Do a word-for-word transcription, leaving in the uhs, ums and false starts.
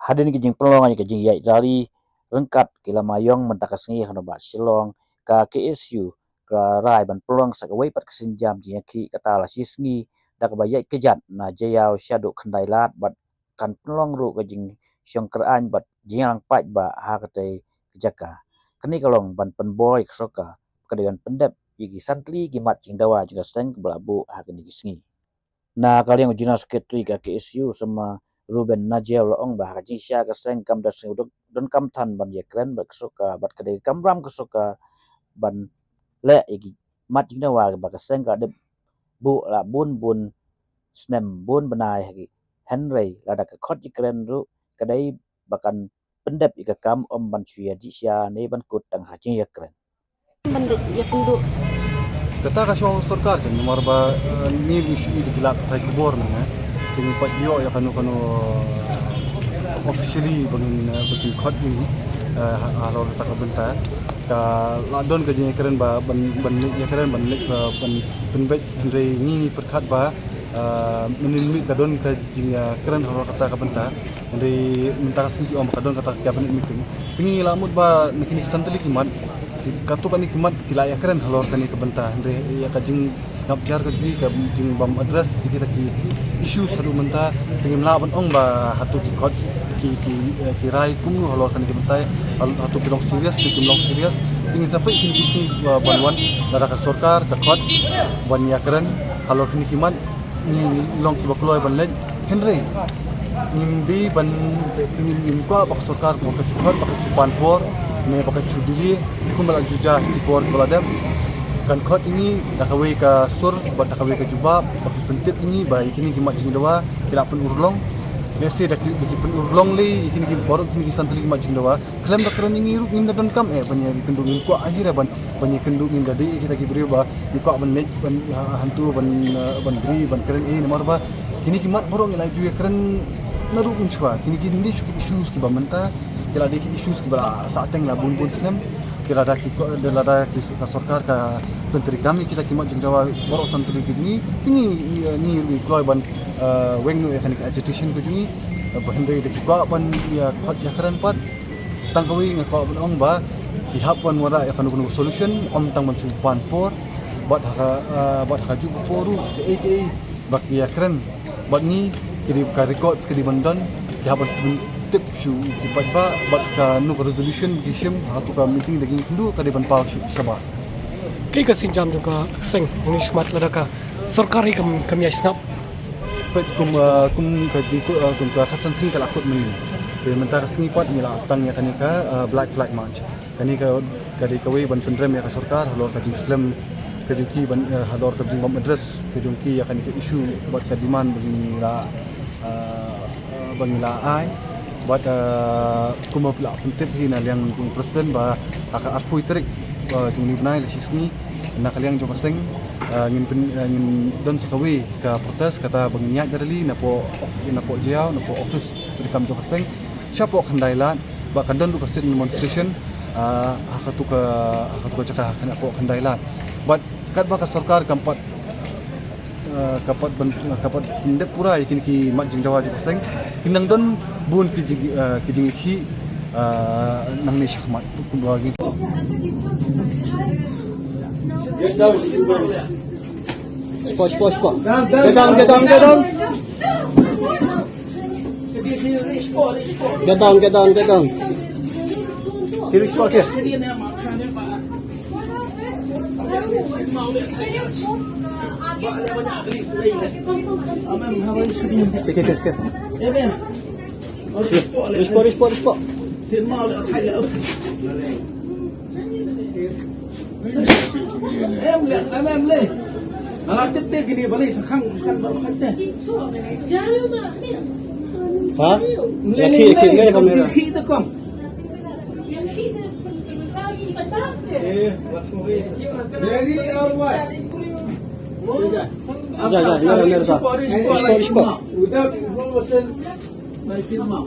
Hadien ka jingpynlong ïa ka jingïaid rally ryngkat ki lama ïong mynta ka sngi ha nongbah Shillong, ka K S U ka rai ban pynlong sa kawei pat ka sienjam jingïakhih kata la shi sngi, da kaba ïaid kjat na Jaïaw shaduh Khyndailad bad kan pynlong ruh ka jingshong kyraiñ bad jingïalang paidbah ha katei ka jaka. Kane ka long ban pynbor ïa ka sorkar ka dei ban pyndep ïa ki san tylli ki mat jingdawa jong ka seng kaba la buh ha kine ki sngi. Na ka liang u General Secretary ka K S U, Samla Reuben Najiaw, la ong ba ha ka jingshisha ka seng kam da sngew don, donkam than ban ïakren bad ka sorkar bad ka dei ka kamram ka sorkar ban leh ïa ki mat jingdawa ba ka seng ka dep buh la bun bun snem bun bnai ha ki. Hynrei lada ka khot ïakren ruh ka dei ba kan pyndep ïa ka kam, ym ban shu ïa jingshisha ne ban kut tang ha jingïakren. Ban dei ïa pynduh. Kata ka shong sorkar kan, namar ba, eh, ni bu shu i da ki lad tai khubor ne, eh. Te ngi pat ïoh ïa kano kano, eh, officially ba ngin, eh, ba kin khot ïa ngi, eh, ha, halor kata ka bynta. Ka la don ka jingïakren ba ban, ban leit ïakren, ban leit, eh, ban pynbeit, hynrei ngi pyrkhat ba, eh, mynnin mynnin ka don ka jingïakren halor kata ka bynta. Hynrei mynta ka sngi ki ong ba ka don kata ka cabinet meeting. Te ngi la mut ba na kine ki san tylli ki mat, ki, katto katne ki mat ki la ïakren halor kane ka bynta. Hynrei ïa ka jingsngap jar ka jong ki, ka jingbym address ïa kita ki issues haduh mynta. Te ngim lah ban ong ba hato ki khot ki, ki, eh, ki rai kumno halor kane ka bynta. Hal-, hato ki long serious ne kim long serious. Te ngin sa peit kine ki sngi, eh, ban wan, lada ka sorkar ka khot ban ïakren halor kine ki mat. Ngi long kiba kloi ban leit. Hynrei ngim dei ban, ngim, ngim kwah ba ka sorkar ba ka ju khot, ba ka ju pan por ne ba ka ju delay kumba la ju jia ha ki por kiba la dep. Kan khot ïa ngi da kawei ka sur bad da kawei ka jubab, ba ki pyntip ïa ngi ba ïa kine ki mat jingdawa ki la pynurlong. Lehse da ki, da ki pynurlong lei ïa kine ki baroh kine ki san tylli ki mat jingdawa. Khlem da kren ïa ngi ruh ngim da donkam eh ban ïakynduh, ngim kwah hi re ban, ban ïakynduh, ngim da dei kita ki briew ba ngi kwah ban leit ban, ha, hangto ban, eh, ban bri ban kren eh, namar ba kine ki mat baroh ngi la ju ïakren naduh mynshuwa. Kine ki dei shu ki issues kiba mynta, ki la dei ki issues kiba la sah teng la bun bun snem. Ki lada ki ko-, lada ki s-, ka sorkar ka pyntreikam ïa kita ki mat jingdawa baroh san tylli ki jong ngi, te ngi, eh, ngi, ngi kloi ban, eh, weng noh ïa kane ka agitation ka jong ngi. Eh, ba hynrei da ki kwah ban ïa khot ïakren pat. Tang kawei nga kwah ban ong ba ki hap ban wanrah ïa kano kano solution, ym tang ban shu pan por bad ha ka, ah, bad ha kajuh ka por ruh kaei kaei ba ki ïakren bad ngi, ki dei ka records ki dei ban don, ki hap ban pyntip sha ki paidbah bad kano ka resolution ki shim ha kato ka meeting da ki ïakynduh ka dei ban paw sha, shabar. Kaei ka sienjam jong ka seng, ngi sngewmat lada ka sorkar hi kam, kam ïai sngap. Peit kum, ah, kum ka jingkut, ah, kum ka khatsan sngi ka la kut mynnin. Te mynta ka sngi pat ngi la sdang ïa kane ka, ah, Black Flag March. Kane ka, ka dei kawei ban pynrem ïa ka sorkar halor ka jingslem ka jong ki ban, ah, halor ka jingbym address ka jong ki ïa kane ka issue bad ka demand ba ngi la, ah, ah, ba ngi la ai. Bad, ah, kumba phi la pyntip hi na liang jong u president ba ha ka arphew tarik, ah, jong une u bnai la shi sngi na ka liang jong ka seng, ah, ngin pyn, ah, ngin don sa kawei ka protest kata ba ngin ïaid da rally napoh of-, napoh Jaïaw, napoh office treikam jong ka seng shapoh Khyndailad, ba kan don ruh ka sit-in demonstration, ah, ha kato ka, ha kato ka jaka ha napoh Khyndailad. Bad katba ka sorkar kam pat ah, ka pat ban, ka pat pyndep pura ïa kine ki mat jingdawa jong ka seng. Ki nang don bun ki jing, ah, ki jingïakhih, ah, nangne shakhmat. Kumba ngi. Spot, spot, spot. Get down, get down, get down. Get down, get down, get down. Here is spot here. Okay, okay, okay. Respond, respond, respond. Ha? Laki, laki, ngai kamera. Ja, ja, ja, ja, ja. Respond, respond. Bye, see you tomorrow.